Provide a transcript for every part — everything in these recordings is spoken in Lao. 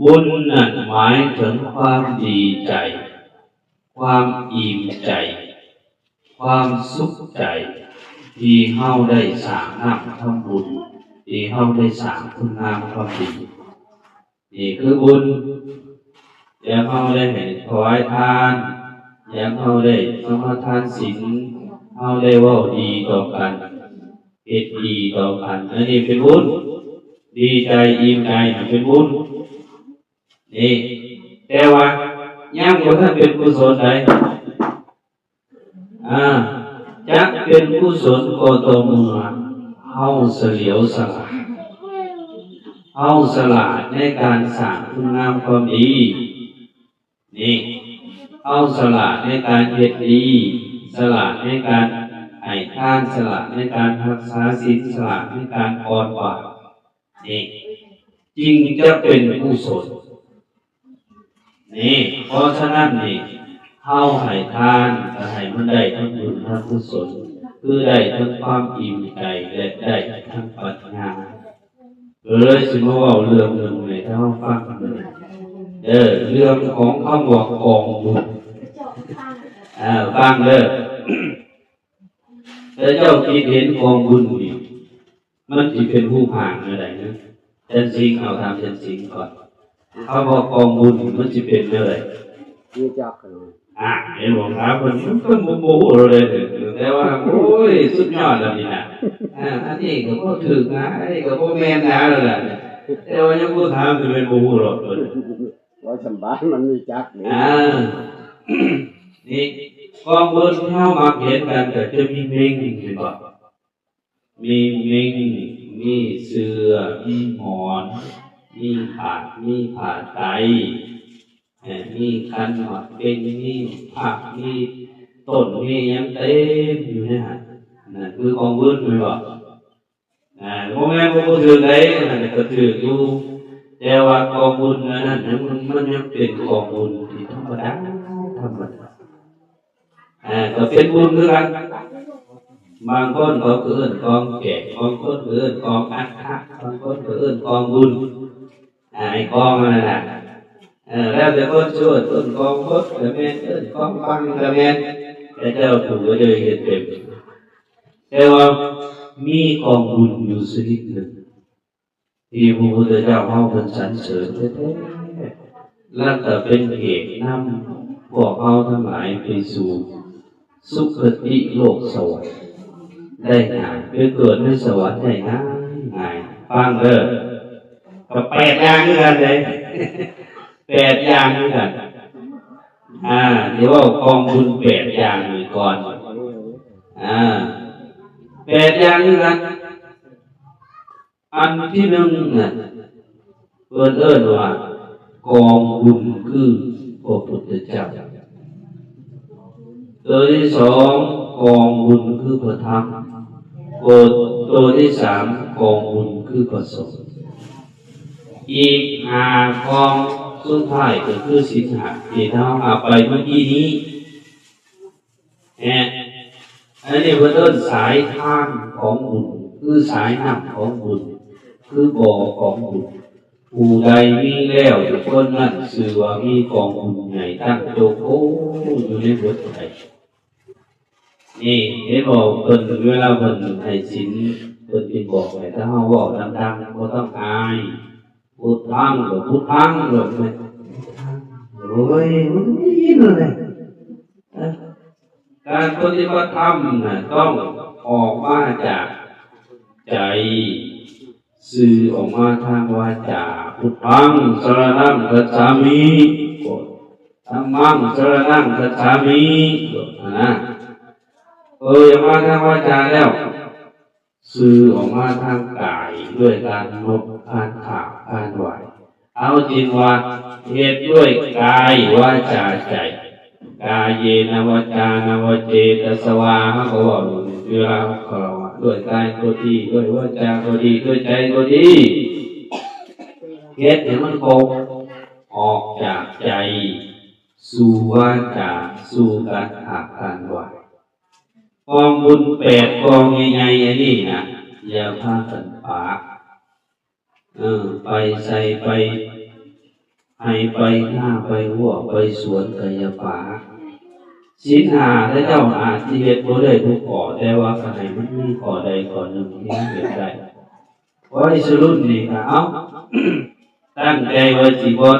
ບຸນນັ້ນໝາຍເຖິງຄວາມດີໃຈ, ຄວາມອີ່ມໃຈ, ຄວາມສຸກໃຈ ທີ່ເຮົາໄດ້ສ້າງນ້ຳທຳບຸນ, ທີ່ເຮົາໄດ້ສ້າງຄຸນງາມຄວາມດີ. ນີ້ຄືບຸນ. ຢ່າງເຮົາໄດ້ໃຫ້ຖວາຍທານ, ຢ່າງເຮົາໄດ້ສະມາທານສິນ, ເຮົາໄດ້ເວົ້າດີຕໍ່ກັນ, ເຮັດດີຕໍ່ກັນ, ອັນນີ້ເປັນບຸນ. ດີໃຈ, ອີ່ມໃຈ, ເປັນບຸນ. ນີ້ ແຕ່ວ່າຍັງບໍ່ທັນເປັນກຸສົນໃດ. ອາ ຈະເປັນກຸສົນກໍຕໍ່ເມື່ອເຮົາສະຫຼຽວສະຫຼາດ, ເຮົາສະຫຼາດໃນການສ້າງຄຸນງາມຄວາມດີ. ນີ້ ເຮົາສະຫຼາດໃນການເຮັດດີ, ສະຫຼາດໃນການໃຫ້ທານ, ສະຫຼາດໃນການຮັກສາສິນ, ສະຫຼາດໃນການກ່ອນບາບ. ນີ້ຈຶ່ງຈະເປັນກຸສົນ. ນີ້ ເພາະສະນັ້ນນີ້ ເຮົາໃຫ້ທານກໍໃຫ້ມັນໄດ້ທັງບຸນທັງກຸສົນ, ຄືໄດ້ທັງຄວາມອີ່ມໃຈ ແລະ ໄດ້ທັງປັນຍາ. ເລີຍຊິມາເວົ້າເລື່ອງໜຶ່ງໃຫ້ເຈົ້າຟັງເດີ, ເລື່ອງຂອງຄຳວ່າກອງບຸນ. ເອີ ຟັງເດີ. ແຕ່ເຈົ້າຄິດເຫັນກອງບຸນນີ້ ມັນຊິເປັນຮູບຮ່າງແນວໃດນະ? ທ່ານສິງ ເອົາ ຖາມທ່ານສິງກ່ອນ. ຄຳວ່າກອງບຸນນີ້ ມັນຊິເປັນແນວໃດ? ຮູ້ຈັກກັນ. ອ່າ ເຫັນບໍ່? ຖາມເພິ່ນ ເພິ່ນບໍ່ ບໍ່ຮູ້ເລີຍ. ແຕ່ວ່າ ໂອ້ຍ ສຸດຍອດແລ້ວນີ້ນະ. ອ່າ ອັນນີ້ກໍບໍ່ຖືກນະ, ອັນນີ້ກໍບໍ່ແມ່ນນະ ແລ້ວລະ. ແຕ່ວ່າຍັງບໍ່ຖາມ ຊິແມ່ນບໍ່ຮູ້ດອກເພິ່ນ. ວ່າສຳບາຍ ມັນມີຈັກເດ້. ອ່າ ນີ້ ກອງບຸນທີ່ເຮົາມັກເຫັນກັນ ກໍຈະມີເມັງ ແມ່ນບໍ່? ມີເມັງ, ມີເສື່ອ, ມີໝອນ, ມີຜາດ, ມີຜ້າໄຕ, ເອີ ມີຂັນໝາກເປັງ, ມີພະ, ມີຕົ້ນ, ມີຫຍັງເຕັມຢູ່ໃນຫັ້ນ. ນັ້ນຄືກອງບຸນ ແມ່ນບໍ່? ອ່າ ບໍ່ແມ່ນວ່າບໍ່ຖືກໃດ, ອັນນັ້ນກໍຖືກຢູ່, ແຕ່ວ່າກອງບຸນອັນນັ້ນ ມັນ ມັນຍັງເປັນກອງບຸນທີ່ທຳມະດາ, ທຳມະດາ. ອ່າ ກໍເປັນບຸນຄືກັນ. ບາງຄົນເຂົາກໍເອີ້ນກອງແຈກ, ບາງຄົນກໍເອີ້ນກອງອັດຖະ, ບາງຄົນກໍເອີ້ນກອງບຸນ. ອ່າ ໄອ້ກອງນັ້ນນະ, ເອີ ແລ້ວແຕ່ຄົນຊິເອີ້ນ, ເອີ້ນກອງບົດກໍແມ່ນ, ເອີ້ນກອງບັງກໍແມ່ນ, ແຕ່ເຈົ້າຜູ້ກໍເຈົ້າເຮັດເປັນ. ແຕ່ວ່າມີກອງບຸນຢູ່ຊະນິດໜຶ່ງ ທີ່ພະພຸດທະເຈົ້າເຮົາເພິ່ນສັນເສີນແທ້ໆ ແລ້ວກໍເປັນເຫດນຳພວກເຮົາທັງຫຼາຍໄປສູ່ສຸຄະຕິໂລກສະຫວັນໄດ້ງ່າຍ, ໄປເກີດໃນສະຫວັນໄດ້ງ່າຍໆ. ຟັງເດີ, ກໍແປດຢ່າງຄືກັນເດ້, ແປດຢ່າງຄືກັນ. ອ່າ ດຽວເວົ້າກອງບຸນແປດຢ່າງນີ້ກ່ອນ. ອ່າ ແປດຢ່າງຄືກັນ. ອັນທີໜຶ່ງນະ ເພິ່ນເອີ້ນວ່າກອງບຸນຄືພະພຸດທະເຈົ້າ. ຕົວທີສອງ ກອງບຸນຄືພະທຳ. ຕົວ ຕົວທີສາມ ກອງບຸນຄືພະສົງ. ອີກຫ້າກອງສຸດທ້າຍກໍຄືສິນຫ້າ ທີ່ເຮົາຮັບໄປເມື່ອກີ້ນີ້. ແນະ ອັນນີ້ເພິ່ນເອີ້ນສາຍທານຂອງບຸນ, ຄືສາຍນ້ຳຂອງບຸນ, ຄືບໍ່ຂອງບຸນ. ຜູ້ໃດມີແລ້ວ ຄົນນັ້ນຊື່ວ່າມີກອງບຸນໃຫຍ່ຕັ້ງໂຈໂກຢູ່ໃນຫົວໃຈ. ນີ້ເຫັນບໍ່ ເພິ່ນ ເວລາເພິ່ນໃຫ້ສິນ ເພິ່ນຈຶ່ງບອກໃຫ້ ຖ້າເຮົາເວົ້າດັງໆ ບໍ່ຕ້ອງອາຍ. ພຸດທັງ ກໍພຸດທັງ ກໍແມ່ນ ໂອ້ຍ ມັນມີນັ້ນແຫຼະ. ການປະຕິບັດທຳນະ ຕ້ອງອອກມາຈາກໃຈ, ສື່ອອກມາທາງວາຈາ, ພຸດທັງສະລະນັງຄັດສາມິ, ທຳມັງສະລະນັງຄັດສາມິ, ຫັ້ນນະ. ເອີ ອອກມາທາງວາຈາແລ້ວ ສື່ອອກມາທາງກາຍ ດ້ວຍການນົບ ການຂາບ ການໄຫວ້. ເອົາຈິງວ່າເຮັດດ້ວຍກາຍ ວາຈາ ໃຈ. ກາເຍນະວາຈານະວະເຈຕະສະວາ ເຮົາກໍເວົ້າຢູ່ເວລາເຮົາຄາລະວະ ດ້ວຍກາຍກໍດີ, ດ້ວຍວາຈາກໍດີ, ດ້ວຍໃຈກໍດີ. ເຮັດໃຫ້ມັນຄົບ ອອກຈາກໃຈ ສູ່ວາຈາ, ສູ່ການຂາບ ການໄຫວ້. ກອງບຸນແປດກອງໃຫຍ່ໆ ອັນນີ້ນະ ຢ່າພາກັນປະ. ເອີ ໄປໃສ ໄປ ໃຫ້ໄປນາໄປຮົ້ວໄປສວນກະຢ່າປາ. ສິນຫ້າເຂົາເຈົ້າອາດຊິເຮັດບໍ່ໄດ້ທຸກຂໍ້, ແຕ່ວ່າກໍໃຫ້ມັນມີຂໍ້ໃດຂໍ້ໜຶ່ງທີ່ເຮັດໄດ້. ໄວຊະລຸ້ນນີ້ກໍເອົາ, ຕັ້ງໃຈວ່າຊິບໍ່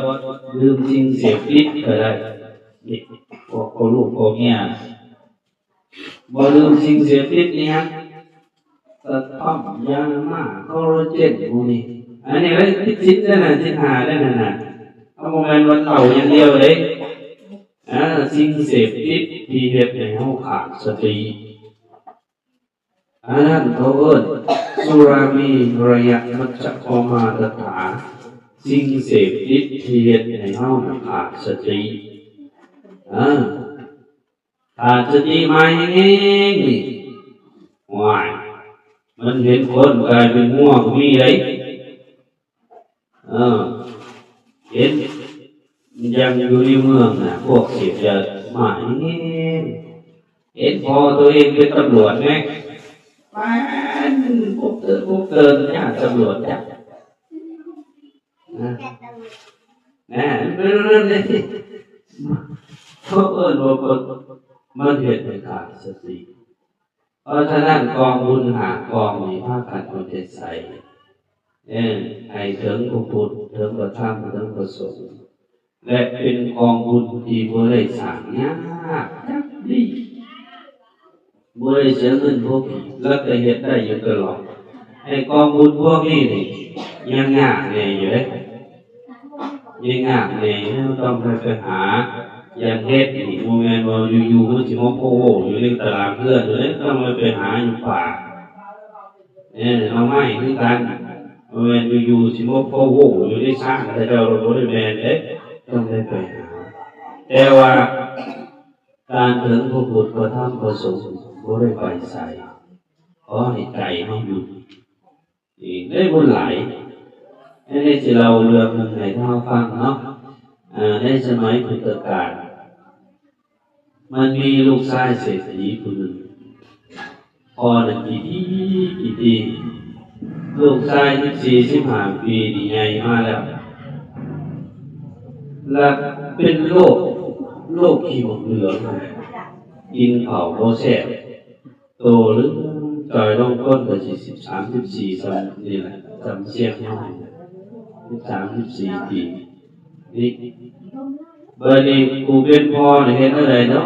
ດື່ມສິ່ງເສບຕິດກໍໄດ້. ນີ້ ພວກພໍ່ລູກພໍ່ເມຍ ບໍ່ດື່ມສິ່ງເສບຕິດອີ່ຫຍັງ, ກະທ່ອມ, ຢາມາ, ຄໍລາເຈນ ພວກນີ້. ອັນນີ້ເລີຍຜິດສິນເດ້ນະ, ສິນຫ້າເດ້ນະ. ເຮົາບໍ່ແມ່ນວ່າເຫຼົ້າຢ່າງດຽວເດ້. ເອີ ສິ່ງເສບຕິດທີ່ເຮັດໃຫ້ເຮົາຂາດສະຕິ, ອັນນັ້ນເຂົາເອີ້ນ ສຸລາເມລະຍະ ມັດຈະປະມາດຖາ, ສິ່ງເສບຕິດທີ່ເຮັດໃຫ້ເຮົາຂາດສະຕິ. ເອີ ຂາດສະຕິມາແຮງໆນີ້ ໂອ້ຍ ມັນເຫັນຄົນກາຍເປັນງົວກໍມີໄດ໋. ເອີ ເຫັນ ຢ່າງຢູ່ໃນເມືອງນະ ພວກເສບຢາມາແຮງໆ ເຫັນພໍ່ຕົວເອງເປັນຕຳຫຼວດແມ ແລ່ນປຸບເຕີນປຸບເຕີນ ຢ້ານຕຳຫຼວດຈັບ. ນະ ນະ ມັນເປັນແນວນັ້ນເດ້ ເຂົາເອີ້ນວ່າ ມັນເຮັດໃຫ້ຂາດສະຕິ. ເພາະສະນັ້ນ ກອງບຸນຫ້າກອງນີ້ ພາກັນເອົາໃຈໃສ່ ເອີ ໃຫ້ເຖິງພະພຸດ ເຖິງພະທຳ ເຖິງພະສົງ ແລະ ເປັນກອງບຸນທີ່ບໍ່ໄດ້ສ້າງຍາກຈັກດີ້. ບໍ່ໄດ້ເສຍເງິນພວກນີ້ ແລ້ວກໍເຮັດໄດ້ຢູ່ຕະຫຼອດ. ໄອ້ກອງບຸນພວກນີ້ນີ້ ຍັງຍາກແດ່ຢູ່ເດ້ ຍັງຍາກແດ່ຢູ່. ຕ້ອງໄດ້ໄປຫາ ຢ່າງເຮັດນີ້ ບໍ່ແມ່ນວ່າຢູ່ໆມັນຊິມາໂພໂວຢູ່ໃນຕະຫຼາງເຮືອນຢູ່ເດ້. ຕ້ອງໄດ້ໄປຫາຢູ່ປ່າ ເອີ ໜໍ່ໄມ້ຄືກັນ. ບໍ່ແມ່ນຢູ່ໆຊິມາໂພໂວຢູ່ໃນຊານເຂົາເຈົ້າ ບໍ່ໄດ້ແມ່ນເດ້. ຕ້ອງໄດ້ໄປຫາ. ແຕ່ວ່າ ການເຖິງພະພຸດ ພະທຳ ພະສົງ ບໍ່ໄດ້ໄປໃສ. ຂໍໃຫ້ໃຈເຮົາຢູ່ ນີ້ໄດ້ບຸນຫຼາຍ. ອັນນີ້ຊິເລົ່າເລື່ອງໜຶ່ງໃຫ້ເຮົາຟັງເນາະ. ເອີ ໃນສະໄໝພຸດທະການ ມັນມີລູກຊາຍເສດຖີຜູ້ໜຶ່ງ. ພໍ່ນັ້ນຂີ້ຖີ່ຂີ້ຖີ່ ລູກຊາຍສິບສີ່ ສິບຫ້າປີນີ້ໃຫຍ່ມາແລ້ວ ລະເປັນໂລກ ໂລກຂີ້ໝົກເຫຼືອງ ກິນເຂົ້າບໍ່ແຊບ ໂຕເຫຼືອງຈ່ອຍລົງ. ຄົນກໍຊິສິບສາມ ສິບສີ່ ສ່ຳນີ້ແຫຼະ ສ່ຳຊຽງເຮົານີ້ ສິບສາມ ສິບສີ່ປີນີ້. ບາດນີ້ຜູ້ເປັນພໍ່ນີ້ເຮັດແນວໃດເນາະ?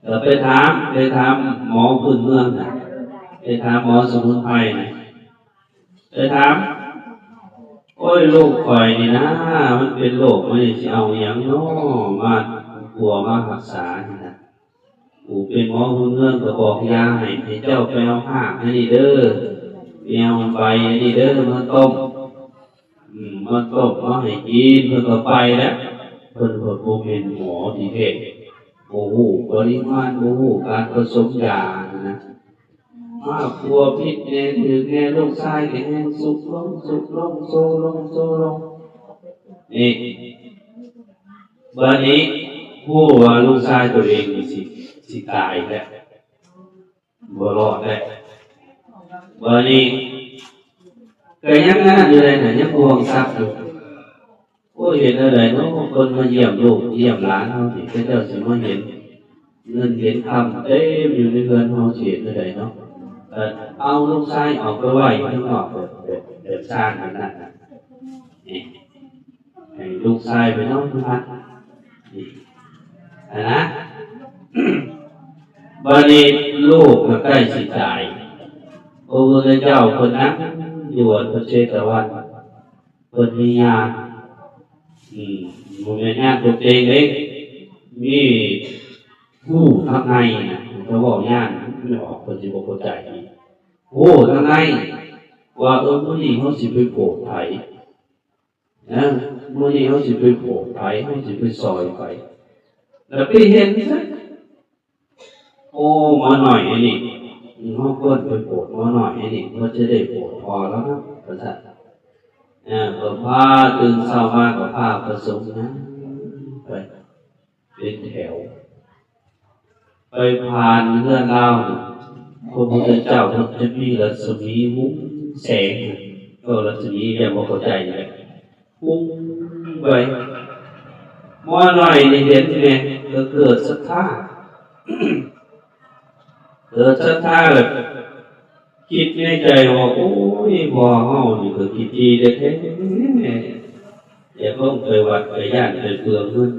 ກໍໄປຖາມ ໄປຖາມໝໍພື້ນເມືອງນະ ໄປຖາມໝໍສະໝຸນໄພນະ ໄປຖາມ ໂອ້ຍ ລູກຂ້ອຍນີ້ນະ ມັນເປັນໂລກ ມັນຊິເອົາຫຍັງເນາະ ມາປົວມາຮັກສານີ້ນະ. ຜູ້ເປັນໝໍພື້ນເມືອງກໍບອກຢາໃຫ້ ໃຫ້ເຈົ້າໄປເອົາຮາກອັນນີ້ເດີ ໄປເອົາໃບອັນນີ້ເດີ ມາຕົ້ມ ອືມ ມາຕົ້ມມາໃຫ້ກິນ. ເພິ່ນກໍໄປແລ້ວ ເພິ່ນກໍບໍ່ແມ່ນໝໍທີ່ແທ້ ບໍ່ຮູ້ປະລິມານ ບໍ່ຮູ້ການປະສົມຢາຫັ້ນນະ ມາປົວຜິດແດ່ ຖືກແດ່. ລູກຊາຍກໍແຮ່ງຊຸດລົງ ຊຸດລົງ ໂຊລົງ ໂຊລົງ ນີ້. ບາດນີ້ຮູ້ວ່າລູກຊາຍຕົວເອງນີ້ຊິ ຊິຕາຍແລ້ວ ບໍ່ລອດແລ້ວ. ບາດນີ້ກໍຍັງອັນນັ້ນຢູ່ເດ້ນະ ຍັງຫ່ວງຊັບຢູ່. ໂອ້ຍ ເຮັດແນວໃດເນາະ ຄົນມາຢ້ຽມລູກຢ້ຽມຫຼານເຮົານີ້ ເຂົາເຈົ້າຊິມາເຫັນເງິນເຫັນຄຳເຕັມຢູ່ໃນເຮືອນເຮົາ ຊິເຮັດແນວໃດເນາະ. ເອີ ເອົາລູກຊາຍອອກໄປໄວ້ຢູ່ຂ້າງນອກ ແບບ ແບບ ແບບຊານແບບນັ້ນນະ ນີ້ ໃຫ້ລູກຊາຍໄປນອນຢູ່ຫັ້ນ ນີ້ ຫັ້ນນະ. ບາດນີ້ລູກກໍໃກ້ຊິຕາຍ ພະພຸດທະເຈົ້າເພິ່ນນັ່ງຢູ່ວັດພະເຊຕະວັນ ເພິ່ນມີຍານ ອືມ ບໍ່ແມ່ນຍານຕົວເອງເດ້ ມີຮູ້ທາງໃນນະ. ເຂົາເວົ້າຍານມັນອອກ ເພິ່ນຊິບໍ່ເຂົ້າໃຈ ຮູ້ທາງໃນວ່າ ເອີ ມື້ນີ້ເຮົາຊິໄປໂປດໃຜ ເອີ ມື້ນີ້ເຮົາຊິໄປໂປດໃຜ ເຮົາຊິໄປຊ່ອຍໃຜ ແລ້ວໄປເຫັນຊະ ໂອ້ ໝໍນ້ອຍອັນນີ້ ເຮົາຄວນໄປໂປດໝໍນ້ອຍອັນນີ້ ເພື່ອຈະໄດ້ໂປດພໍ່ລາວນຳ ວ່າຊັ້ນ. ເອີ ກໍພາ ຕື່ນເຊົ້າມາກໍພາພະສົງຍ່າງໄປເປັນແຖວ ໄປຜ່ານເຮືອນລາວ ພະພຸດທະເຈົ້າເພິ່ນຈະມີລັດສະໝີຮຸ່ງແສງ ກໍລັດສະໝີ ຢ່າບໍ່ເຂົ້າໃຈແຫຼະ. ປຸ້ງໄປ. ໝໍນ້ອຍນີ້ເຫັນແມ່ກໍເກີດສັດທາ ເກີດສັດທາແລ້ວຄິດໃນໃຈວ່າ ໂອ້ຍ ພໍ່ເຮົານີ້ກໍຂີ້ຖີ່ແທ້ໆ ຢາກລົງໄປວັດກໍຢ້ານໄປເປືອງເງິນ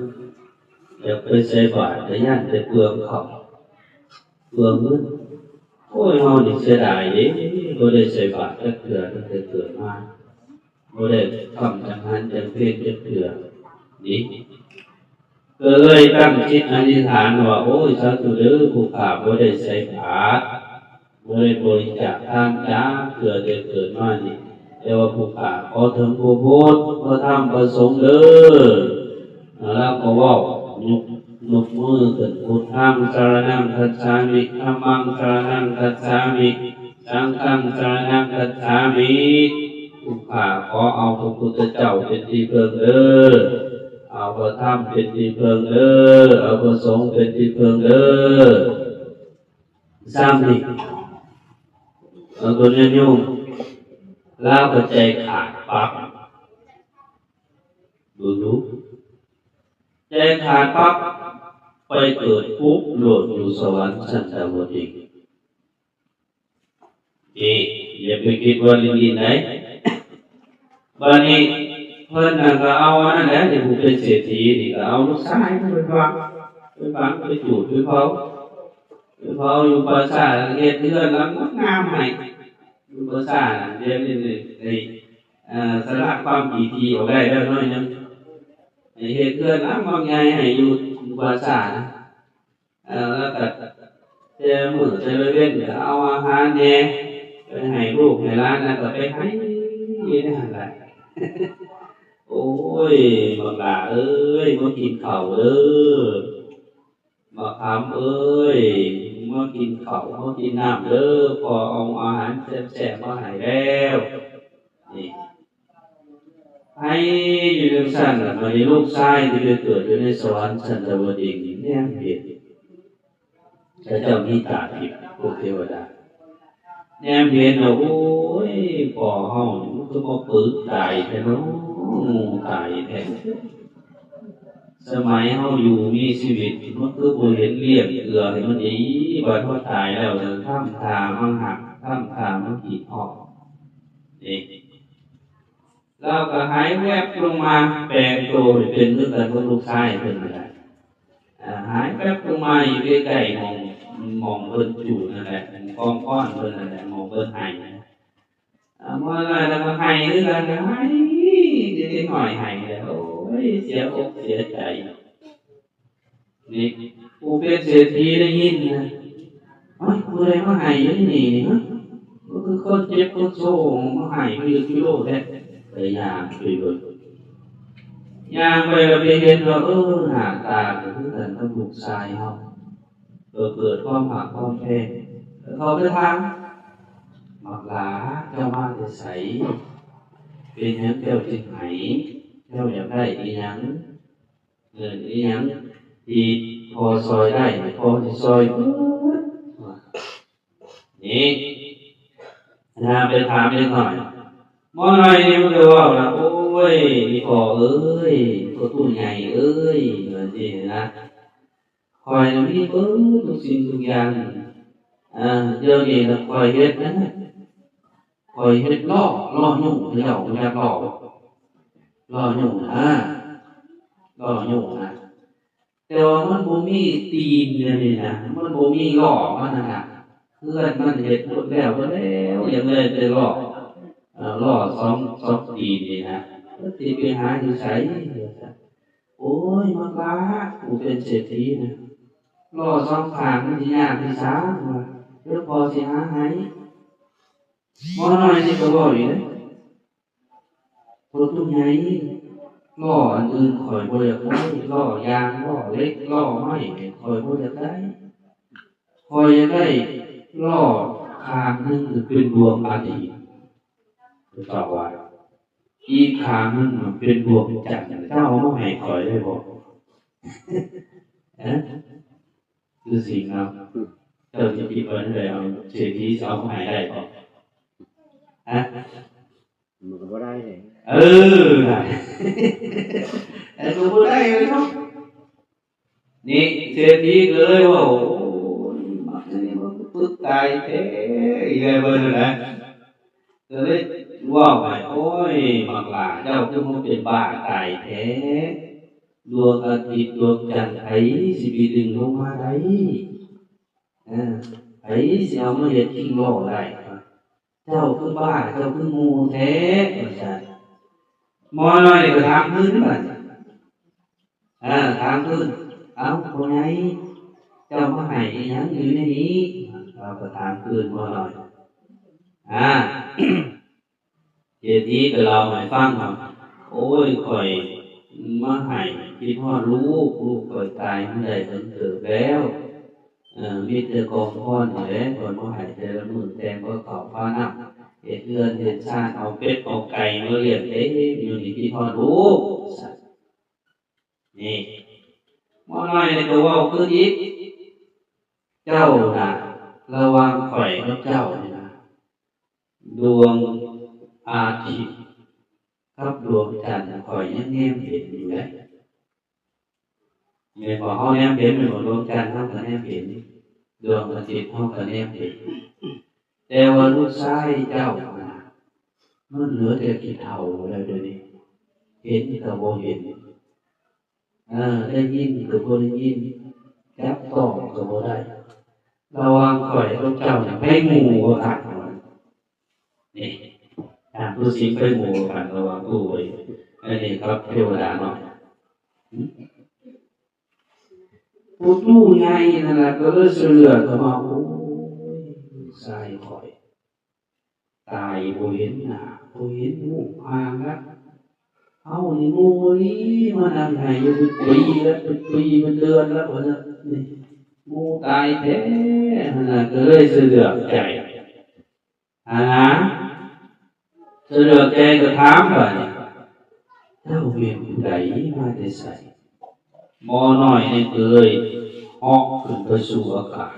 ຢາກໄປໃສ່ບາດກໍຢ້ານໄປເປືອງເຂົ້າ ເປືອງເງິນ. ໂອ້ຍ ເຮົານີ້ເສຍດາຍເດ້ ບໍ່ໄດ້ໃສ່ບາດຈັກເທື່ອຕັ້ງແຕ່ເກີດມາ ບໍ່ໄດ້ຄ້ຳຈັງຫັນຈັງເພນຈັກເທື່ອນີ້ ກໍເລີຍຕັ້ງຈິດອະທິຖານວ່າ ໂອ້ຍ ສາທຸເດີ ຜູ້ຂ້າບໍ່ໄດ້ໃສ່ບາດ ບໍ່ໄດ້ບໍລິຈາກທານຈັກເທື່ອແຕ່ເກີດມານີ້ ແຕ່ວ່າຜູ້ຂ້າຂໍເຖິງພະພຸດ ພະທຳ ພະສົງເດີ. ແລ້ວກໍເວົ້າ ຍົກ ຍົກມືຂຶ້ນ ພຸດທັງສະລະນັງຄັດສາມິ ທຳມັງສະລະນັງຄັດສາມິ ສັງຄັງສະລະນັງຄັດສາມິ ຜູ້ຂ້າຂໍເອົາພະພຸດທະເຈົ້າເປັນທີ່ເພິ່ງເດີ ເອົາພະທຳເປັນທີ່ເພິ່ງເດີ ເອົາພະສົງເປັນທີ່ເພິ່ງເດີ. ຊ້ຳນີ້ ເອີ ເພິ່ນຍາດໂຍມ ລາວກໍໃຈຂາດປັບ ເບິ່ງດູ ໃຈຂາດປັບ ໄປເກີດປຸບໂລດຢູ່ສະຫວັນຊັ້ນດາວະດຶງ. ນີ້ ຢ່າໄປຄິດວ່າຫຼິ້ນໆໃດ໋. ບາດນີ້ເພິ່ນນັ້ນກໍເອົາອັນນັ້ນແຫຼະ ທີ່ຜູ້ເປັນເສດຖີນີ້ ກໍເອົາລູກຊາຍໄປຝັງ ໄປຝັງ ໄປຈູດ ໄປເຜົາ ໄປເຜົາຢູ່ປ່າຊ້າ ແລ້ວເຮັດເຮືອນຫຼັງງາມໃຫ້ຢູ່ປ່າຊ້າ. ດຽວນີ້ໄດ້ ເອີ ສະລະຄວາມຂີ້ຖີ່ອອກໄດ້ແລ້ວໜ້ອຍໜຶ່ງ ໃຫ້ເຮັດເຮືອນຫຼັງບັກໃຫຍ່ໃຫ້ຢູ່ ຢູ່ປ່າຊ້ານະ. ເອີ ແລ້ວກໍແຕ່ມື້ແຕ່ລະເວັນກໍເອົາອາຫານແດ່ໄປໃຫ້ລູກໃຫ້ຫຼານ ແລ້ວກໍໄປໄຫ້ຢູ່ໃນຫັ້ນແຫຼະ. ໂອ້ຍ ບັກຫຼ້າເອີຍ ມາກິນເຂົ້າເດີ ບັກຄຳເອີຍ ມາກິນເຂົ້າ ມາກິນນ້ຳເດີ ພໍ່ເອົາອາຫານແຊບໆມາໃຫ້ແລ້ວ ນີ້ ໄຫ້ຢູ່ຈັ່ງຊັ້ນລະ. ບາດນີ້ລູກຊາຍທີ່ໄປເກີດຢູ່ໃນສະຫວັນຊັ້ນດາວະດຶງນີ້ ແນມເຫັນ ເຂົາເຈົ້າມີຕາທິບ ພວກເທວະດາ ແນມເຫັນແລ້ວ ໂອ້ຍ ພໍ່ເຮົານີ້ມັນຄືມາປຶກຕາຍແທ້ເນາະ ໂງ່ຕາຍແທ້. ສະໄໝເຮົາຢູ່ມີຊີວິດ ມັນຄືບໍ່ເຫັນລ້ຽງເກືອໃຫ້ມັນດີ ບັດເຮົາຕາຍແລ້ວ ທຳທ່າມາຮັກ ທຳທ່າມາຄິດຮອດ ນີ້ ລາວກໍຫາຍແວບລົງມາ ແປງໂຕໃຫ້ເປັນຄືກັນກັບລູກຊາຍເພິ່ນນັ້ນແຫຼະ. ອາ ຫາຍແວບລົງມາຢູ່ໃກ້ໆ ໝ່ອງ ໝ່ອງເພິ່ນຈູດນັ້ນແຫຼະ ກອງຄອນເພິ່ນນັ້ນແຫຼະ ໝ່ອງເພິ່ນໄຫ້. ອາ ໝໍນ້ອຍລາວກໍໄຫ້ຄືກັນ ໄຫ້ຄືເດັກນ້ອຍໄຫ້ແຫຼະ ໂອ້ຍ ເສຍອົກເສຍໃຈ. ນີ້ ຜູ້ເປັນເສດຖີໄດ້ຍິນນະ ໂອ້ຍ ຜູ້ໃດມາໄຫ້ຢູ່ນີ້ນີ້ ຮະ ມັນຄືຄົນເຈັບຄົນໂຊມາໄຫ້ຢູ່ກິໂລແທ້. ໄປຍ່າງໄປເບິ່ງ ຍ່າງໄປແລ້ວໄປເຫັນວ່າ ເອີ ໜ້າຕາກໍຄືກັນກັບລູກຊາຍເຮົາ ກໍເກີດຄວາມຮັກຄວາມແພງ. ເຂົາໄປຖາມ ບັກຫຼ້າ ເຈົ້າມາແຕ່ໃສ? ເປັນຫຍັງເຈົ້າຈຶ່ງໄຫ້? ເຈົ້າຢາກໄດ້ອີ່ຫຍັງ? ເອີ ອີ່ຫຍັງທີ່ພໍ່ຊ່ອຍໄດ້ ພໍ່ຊິຊ່ອຍເບິດ. ນີ້ ນາໄປຖາມເດັກນ້ອຍ ໝໍນ້ອຍນີ້ມັນກໍເວົ້າລະ ໂອ້ຍ ອີ່ພໍ່ເອີຍ ພໍ່ຕູ້ໃຫຍ່ເອີຍ ວ່າຊີ້ນະ ຂ້ອຍນະມີເບິດທຸກສິ່ງທຸກຢ່າງ ອາ ດຽວນີ້ນະຂ້ອຍເຮັດນະ ຂ້ອຍເຮັດລໍ້ ລໍ້ຍຸງ ເຈົ້າຮູ້ຈັກລໍ້ບໍ່? ລໍ້ຍຸງ ອາ ລໍ້ຍຸງນະ ແຕ່ວ່າມັນບໍ່ມີຕີນດຽວນີ້ນະ ມັນບໍ່ມີລໍ້ມັນຫັ້ນນະ ເຮືອນມັນເຮັດໝົດແລ້ວ ໝົດແລ້ວ ຍັງເຫຼືອແຕ່ລໍ້ ເອີ ລໍ້ສອງ ສອງຕີນນີ້ນະ ມັນຊິໄປຫາຢູ່ໃສ? ວ່າຊັ້ນ. ໂອ້ຍ ບັກຫຼ້າ ກູເປັນເສດຖີນະ ລໍ້ສອງຂ້າງມັນຊິຍາກທີ່ສາງ ວ່າ ດຽວພໍ່ຊິຫາໃຫ້. ໝໍນ້ອຍນີ້ກໍເວົ້າອີກເດ້ ພໍ່ຕູ້ໃຫຍ່ ລໍ້ອັນອື່ນຂ້ອຍບໍ່ຢາກໄດ້ ລໍ້ຢາງ ລໍ້ເຫຼັກ ລໍ້ໄມ້ນີ້ຂ້ອຍບໍ່ຢາກໄດ້ ຂ້ອຍຢາກໄດ້ລໍ້ຂ້າງໜຶ່ງເປັນດວງອາທິດ ເຈົ້າວ່າ ອີກຂ້າງໜຶ່ງເປັນດວງຈັນ ເຈົ້າເອົາມາໃຫ້ຂ້ອຍໄດ້ບໍ່? ຮະ? ຄືສິງເນາະ ເຈົ້າຊິຄິດວ່າແນວໃດ ເອົາເສດຖີຊິເອົາມາໃຫ້ໄດ້ບໍ່? ຮະ? ມັນກໍບໍ່ໄດ້ເດ້ ເອີ ນັ້ນ ແຕ່ກໍບໍ່ໄດ້ເລີຍເນາະ. ນີ້ເສດຖີກໍເລີຍເວົ້າ ໂອ້ຍ ມັກອັນນີ້ມັນປຶກຕາຍແທ້ ອີກແລ້ວເບິ່ງຫັ້ນນະ. ກໍເລີຍເວົ້າໃຫ້ ໂອ້ຍ ບັກຫຼ້າ ເຈົ້າຄືມາເປັນບ້າຕາຍແທ້ ດວງອາທິດດວງຈັນໃຜຊິໄປດຶງລົງມາໄດ້? ເອີ ໃຜຊິເອົາມາເຮັດຄິງລໍ້ໄດ້? ເຈົ້າຄືບ້າ ເຈົ້າຄືໂງ່ແທ້ ວ່າຊັ້ນ. ໝໍນ້ອຍກໍຖາມຄືນບາດນີ້ ເອີ ຖາມຄືນ ເອົ້າ ພໍ່ໃຫຍ່ ເຈົ້າມາໃຫ້ອີ່ຫຍັງຢູ່ໃນນີ້? ລາວກໍຖາມຄືນໝໍນ້ອຍ. ອາ ເສດຖີກໍເລົ່າໃຫ້ຟັງວ່າ ໂອ້ຍ ຂ້ອຍມາໃຫ້ ຄິດຮອດລູກ ລູກຂ້ອຍຕາຍມາໄດ້ເຖິງເຕີບແລ້ວ ເອີ ມີແຕ່ກອງພອນນີ້ແຫຼະ ຂ້ອຍມາໃຫ້ແຕ່ລະມື້ ແຕ່ງພາເຂົ້າພານ້ຳ ເຮັດເຮືອນເຮັດຊານ ເອົາເປັດເອົາໄກ່ມາລ້ຽງເຕັມຢູ່ນີ້ ຄິດຮອດລູກ. ນີ້ ໝໍນ້ອຍນີ້ກໍເວົ້າຄືນອີກ ເຈົ້ານະ ລະຫວ່າງຂ້ອຍກັບເຈົ້ານີ້ນະ ດວງອາທິດກັບດວງຈັນ ຂ້ອຍຍັງແນມເຫັນຢູ່ເດ້ ແມ່ນບໍ່? ເຮົາແນມເຫັນແມ່ນບໍ່? ດວງຈັນເຮົາກໍແນມເຫັນ ດວງອາທິດເຮົາກໍແນມເຫັນ ແຕ່ວ່າລູກຊາຍເຈົ້ານະ ມັນເຫຼືອແຕ່ຂີ້ເຖົ້າແລ້ວດຽວນີ້ ເຫັນກໍບໍ່ເຫັນ ເອີ ໄດ້ຍິນກໍບໍ່ໄດ້ຍິນ ຈັບຕ້ອງກໍບໍ່ໄດ້ ລະຫວ່າງຂ້ອຍກັບເຈົ້ານີ້ ໃຜໂງ່ກວ່າກັນ? ນີ້ ທ່ານຜູ້ສິງ ໃຜໂງ່ກວ່າກັນ ລະຫວ່າງຜູ້ ອັນນີ້ກັບເທວະດາເນາະ. ຜູ້ຕູ້ໃຫຍ່ນັ້ນລະກໍເລີຍສະເຫຼືອກເຂົ້າມາ ໂອ້ຍ ຊາຍຂ້ອຍ ຕາຍບໍ່ເຫັນໜ້າ ບໍ່ເຫັນຮູບຮ່າງລະ ເຮົານີ້ໂງ່ອີ່ຫຼີ ມານັ່ງໄຫ້ຢູ່ເປັນປີລະ ເປັນປີເປັນເດືອນລະ ວ່າຊັ້ນ. ນີ້ໂງ່ຕາຍແທ້ຫັ້ນນະ ກໍເລີຍສະເຫຼືອກໃຈຫັ້ນນະ ສະເຫຼືອກໃຈກໍຖາມບາດນີ້ ເຈົ້າແມ່ນຜູ້ໃດ ມາແຕ່ໃສ? ໝໍນ້ອຍນີ້ກໍເລີຍເຫາະຂຶ້ນໄປສູ່ອາກາດ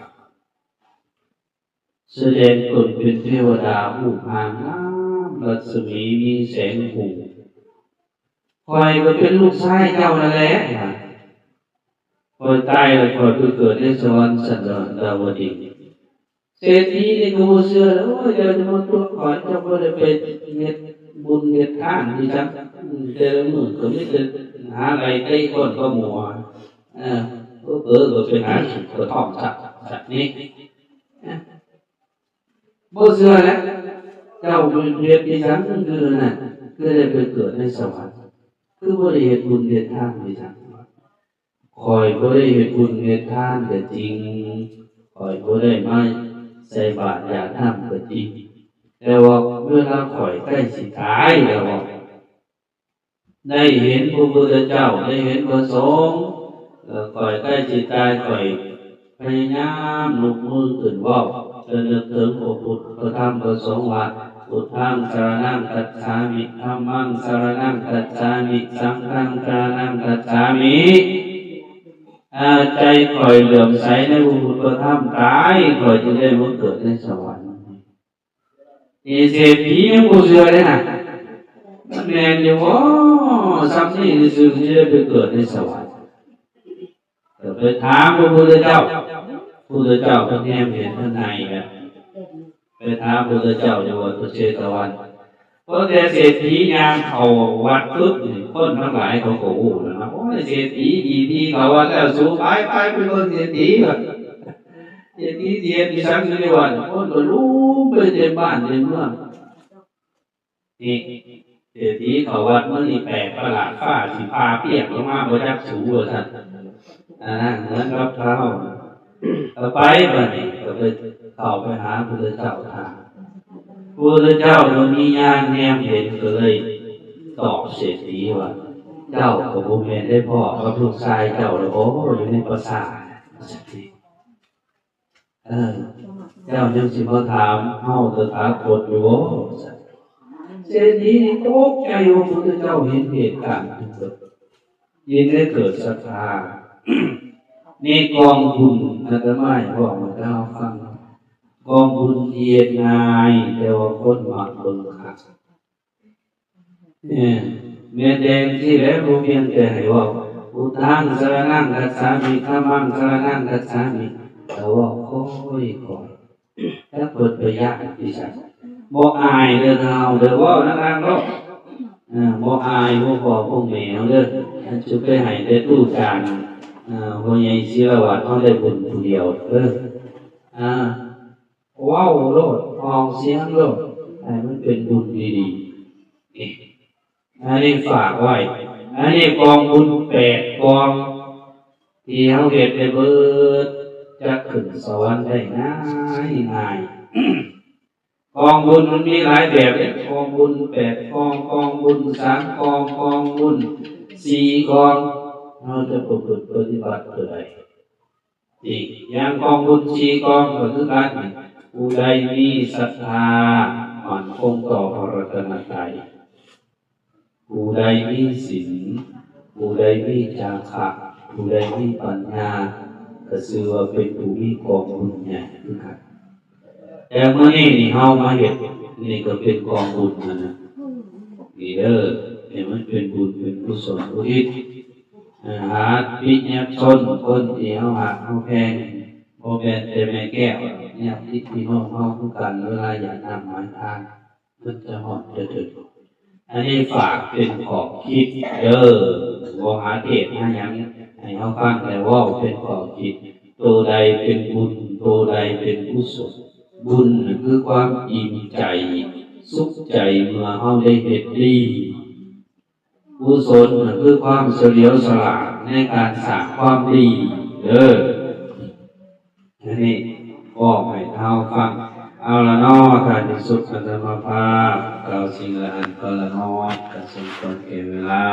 ສະແດງຕົນເປັນເທວະດາ ຮູບຮ່າງງາມ ລັດສະໝີມີແສງຫຸ່ງ ຂ້ອຍກໍເປັນລູກຊາຍເຈົ້ານັ້ນແຫຼະ ຂ້ອຍຕາຍແລ້ວ ຂ້ອຍໄປເກີດໃນສະຫວັນຊັ້ນດາວະດິງ. ເສດຖີນີ້ກໍບໍ່ເຊື່ອແລ້ວ ໂອ້ຍ ເຈົ້າຈະມາຕົວະຂ້ອຍ ເຈົ້າບໍ່ໄດ້ໄປເຮັດບຸນເຮັດທານທີ່ສັງ ແຕ່ລະມື້ກໍມີແຕ່ຫາໄລ່ເຕະຄົນກັບໝູ ເອີ ເຜີໆກໍໄປຫາສູບກະທ່ອມສັກ ສັກນີ້ ບໍ່ເຊື່ອແຫຼະ ເຈົ້າເຮັດອີ່ຫຍັງຄືນັ້ນ ຄືໄດ້ໄປເກີດໃນສະຫວັນ ຄືບໍ່ໄດ້ເຮັດບຸນເຮັດທານອີ່ຫຍັງ. ຂ້ອຍບໍ່ໄດ້ເຮັດບຸນເຮັດທານກໍຈິງ ຂ້ອຍບໍ່ໄດ້ມາໃສ່ບາດຢາດນ້ຳກໍຈິງ ແຕ່ວ່າເວລາຂ້ອຍໃກ້ຊິຕາຍແລ້ວ ໄດ້ເຫັນພະພຸດທະເຈົ້າ ໄດ້ເຫັນພະສົງ ແລ້ວຂ້ອຍໃກ້ຊິຕາຍ ຂ້ອຍພະຍາຍາມຍົກມືຂຶ້ນເວົ້າ ລະນຶກເຖິງພະພຸດ ພະທຳ ພະສົງວ່າ ພຸດທັງສະຣະນັງກັດສາມິ ທຳມັງສະຣະນັງກັດສາມິ ສັງຄັງສະຣະນັງກັດສາມິ. ອາ ໃຈຂ້ອຍເຫຼື້ອມໃສໃນພະພຸດພະທຳ ຕາຍຂ້ອຍຈຶ່ງໄດ້ມາເກີດໃນສະຫວັນ. ນີ້ເສດຖີຍັງບໍ່ເຊື່ອເດ້ນະ ມັນແມ່ນຢູ່ບໍ່? ສ່ຳນີ້ຊື່ໆ ຊິໄດ້ໄປເກີດໃນສະຫວັນ. ກໍໄປຖາມພະພຸດທະເຈົ້າ ພຸດທະເຈົ້າເພິ່ນແນມເຫັນເພິ່ນໃຫ້ແບບ ໄປຖາມພຸດທະເຈົ້າຢູ່ວັດພະເຊຕະວັນ. ພໍແຕ່ເສດຖີຍ່າງເຂົ້າວັດປຶບນີ້ ຄົນທັງຫຼາຍເຂົາກໍຮູ້ແລ້ວນະ ໂອ້ຍ ເສດຖີດີໆ ເຂົ້າວັດແລ້ວ ສູບາຍໄປ ໄປເບິ່ງເສດຖີວ່າ ເສດຖີຊິເຮັດອີ່ສັງຢູ່ໃນວັດ. ຄົນກໍລຸມໄປເຕັມບ້ານເຕັມເມືອງ. ນີ້ເສດຖີເຂົ້າວັດມື້ນີ້ແປກປະຫຼາດ ຟ້າຊິຜ່າປຽກລົງມາບໍ່ຈັກສູວ່າຊັ້ນ. ອັນນັ້ນເໝືອນກັບເຮົາ ກໍໄປບາດນີ້ ກໍໄປເຂົ້າໄປຫາພຸດທະເຈົ້າທ່ານ. ພຸດທະເຈົ້າກໍມີຍານແນມເຫັນ ກໍເລີຍຕອບເສດຖີວ່າ ເຈົ້າກໍບໍ່ແມ່ນໄດ້ພໍ້ກັບລູກຊາຍເຈົ້າແລ້ວບໍ ຢູ່ໃນປາສາດ? ເອີ ເຈົ້າຍັງຊິມາຖາມເຮົາຕະຖາຄົດຢູ່ບໍ? ເສດຖີນີ້ຕົກໃຈວ່າ ພຸດທະເຈົ້າເຫັນເຫດການ ຈຶ່ງໄດ້ເກີດສັດທາ. ນີ້ກອງບຸນ ອາດຕະມາເວົ້າໃຫ້ເຈົ້າຟັງ ກອງບຸນທີ່ເຮັດງ່າຍ ແຕ່ວ່າຄົນມັກເບິ່ງຄັກ. ເອີ ແມ່ນແຕ່ຈັ່ງຊີ້ແຫຼະ ບໍ່ພຽງແຕ່ໃຫ້ເວົ້າ ພຸດທັງສະລະນັງຄັດສາມິ ທຳມັງສະລະນັງຄັດສາມິ ກໍເວົ້າຄ່ອຍໆ ຈັກເພິ່ນໄປຢ້ານທີ່ໃສ. ບໍ່ອາຍເດີເຮົາເດີ ເວົ້າດັງໆໂລດ. ເອີ ບໍ່ອາຍພວກພໍ່ພວກແມ່ເຮົາເດີ ອັນຈະໄປໃຫ້ແຕ່ຕູ້ຈານ ເອີ ພໍ່ໃຫຍ່ສີລະວັດເຮົາໄດ້ບຸນຜູ້ດຽວເດີ. ອ່າ ເວົ້າໂລດ ອອກສຽງໂລດ ໃຫ້ມັນເປັນບຸນດີໆ. ອັນນີ້ຝາກໄວ້. ອັນນີ້ກອງບຸນແປດກອງ ທີ່ເຮົາເຮັດໄດ້ເບີດ ຈະຂຶ້ນສະຫວັນໄດ້ງ່າຍງ່າຍ. ກອງບຸນມັນມີຫຼາຍແບບເດ້ ກອງບຸນແປດກອງ ກອງບຸນສາມກອງ ກອງບຸນສີ່ກອງ ເຮົາຈະປະພຶດປະຕິບັດຕົວໃດ? ອີກຢ່າງກອງບຸນສີ່ກອງກໍຄືກັນ ຜູ້ໃດມີສັດທາໝັ້ນຄົງຕໍ່ພະລັດຕະນະໄຕ, ຜູ້ໃດມີສິນ, ຜູ້ໃດມີຈາຄະ, ຜູ້ໃດມີປັນຍາ ກໍຊື່ວ່າເປັນຜູ້ມີກອງບຸນໃຫຍ່ຄືກັນ. ແຕ່ມື້ນີ້ນີ້ເຮົາມາເຮັດ ນີ້ກໍເປັນກອງບຸນຫັ້ນນະ ນີ້ເດີ ໃຫ້ມັນເປັນບຸນເປັນກຸສົນອຸທິດ ເອີ ຫາປິຍະຊົນຄົນທີ່ເຮົາຮັກເຮົາແພງ ບໍ່ແມ່ນແຕ່ແມ່ແກ້ວ ຍາດຕິພີ່ນ້ອງເຮົາຄືກັນ ເວລາຢາກນຳມາທານ ມັນຈະຮອດຈະເຖິງ. ອັນນີ້ຝາກເປັນຂໍ້ຄິດເດີ ບໍ່ຫາເທດຫາຫຍັງໃຫ້ເຮົາຟັງ ແຕ່ເວົ້າເປັນຂໍ້ຄິດ ໂຕໃດເປັນບຸນ ໂຕໃດເປັນກຸສົນ. ບຸນນັ້ນຄືຄວາມອີ່ມໃຈ ສຸກໃຈເມື່ອເຮົາໄດ້ເຮັດດີ. ກຸສົນນັ້ນຄືຄວາມສະຫຼຽວສະຫຼາດໃນການສ້າງຄວາມດີເດີ. ອັນນີ້ບອກໃຫ້ເຮົາຟັງ. ເອົາລະເນາະ ທ້າຍທີ່ສຸດອາດຕະມາພາບກ່າວສິ່ງລະອັນກໍລະນ້ອຍ ກໍສົມຄວນແກ່ເວລາ.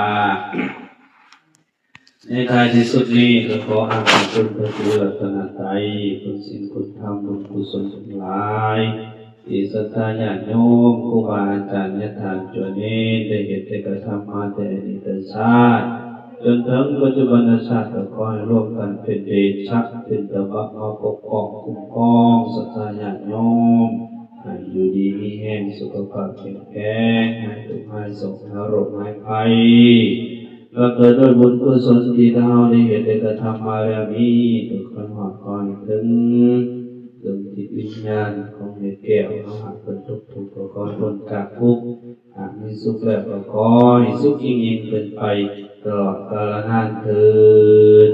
ໃນທ້າຍທີ່ສຸດນີ້ກໍຂໍອ້າງອີງເຖິງພະຄຸນລັດຕະນະໄຕ, ຄຸນສິນຄຸນທຳ, ບຸນກຸສົນທັງຫຼາຍ ທີ່ສັດທາຍາດໂຍມ, ຄູບາອາຈານ, ຍາດທານ, ຈົວເນນ ໄດ້ເຮັດໄດ້ກະທຳມາແຕ່ອະດີດຕະຊາດ ຈົນເຖິງປັດຈຸບັນນະຊາດ, ກໍຂໍໃຫ້ລວມກັນເປັນເດຊະ ເປັນຕະບະ ມາປົກປ້ອງຄຸ້ມຄອງສັດທາຍາດໂຍມ ໃຫ້ຢູ່ດີມີແຮງ, ສຸຂະພາບເຂັ້ມແຂງ, ຫາຍທຸກຫາຍໂສກ, ຫາຍໂລກຫາຍໄພ. ແລ້ວກໍດ້ວຍບຸນກຸສົນທີ່ເຮົາໄດ້ເຮັດໄດ້ກະທຳມາແລ້ວນີ້ ກໍຂໍໃຫ້ຮອດ ຂໍໃຫ້ເຖິງ ເຖິງຈິດວິນຍານຂອງແມ່ແກ້ວເຮົາ ຫາກເພິ່ນຕົກທຸກກໍຂໍໃຫ້ພົ້ນຈາກທຸກ, ຫາກມີສຸກແລ້ວກໍຂໍໃຫ້ສຸກຍິ່ງໆຂຶ້ນໄປຕະຫຼອດກາລະນານເທີ້ນ.